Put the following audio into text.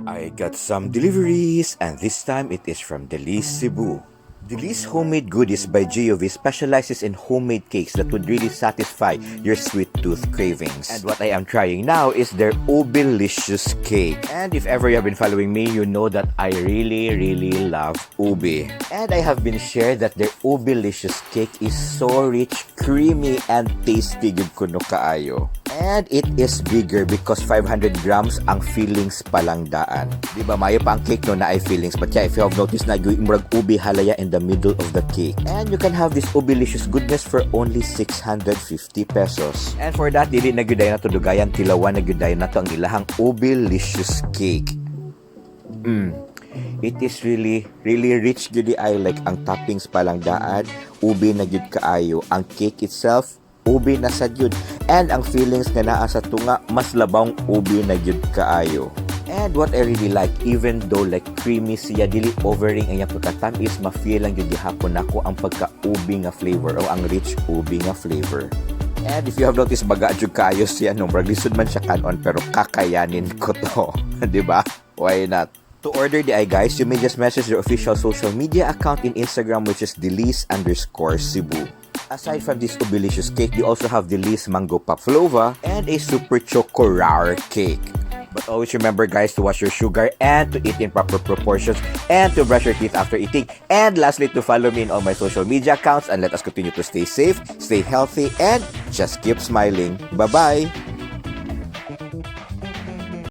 I got some deliveries, and this time it is from Delice Cebu. Delice Homemade Goodies by GOV specializes in homemade cakes that would really satisfy your sweet tooth cravings. And what I am trying now is their Ubelicious cake. And if ever you have been following me, you know that I really, really love ube. And I have been shared that their Ubelicious cake is so rich, creamy, and tasty gud kuno kaayo. And it is bigger because 500 grams ang fillings palang daan. Di ba maayo pa ang cake no naay fillings? But yeah, if you have noticed na murag ube halaya in the middle of the cake. And you can have this ubelicious goodness for only 650 pesos. And for that, dili na gyud nato dugayan, tilawan na gyud nato ang ilahang ubelicious cake. It is really, really rich gyud ay, like ang toppings pa lang daan, ube na gyud kaayo. Ang cake itself, ube na sad gyud. And ang fillings nga naa sa tunga, mas labawng ube na gyud kaayo. And what I really like, even though like creamy siya, dili overing ang iyang pagkatamis, ma-feel lang gyud gihapon nako ang pagka-ube nga flavor o ang rich ube nga flavor. And if you have noticed, baga jud kaayo siya no, murag lisod man siya kanon pero kakayanin ko to, 'di ba? Why not? To order diay guys, you may just message their official social media account in Instagram, which is Delice_Cebu. Aside from this Ubelicious cake, they also have Delice Mango Pavlova and a Super Choco Rar cake. But always remember, guys, to watch your sugar and to eat in proper proportions and to brush your teeth after eating. And lastly, to follow me in all my social media accounts and let us continue to stay safe, stay healthy, and just keep smiling. Bye-bye!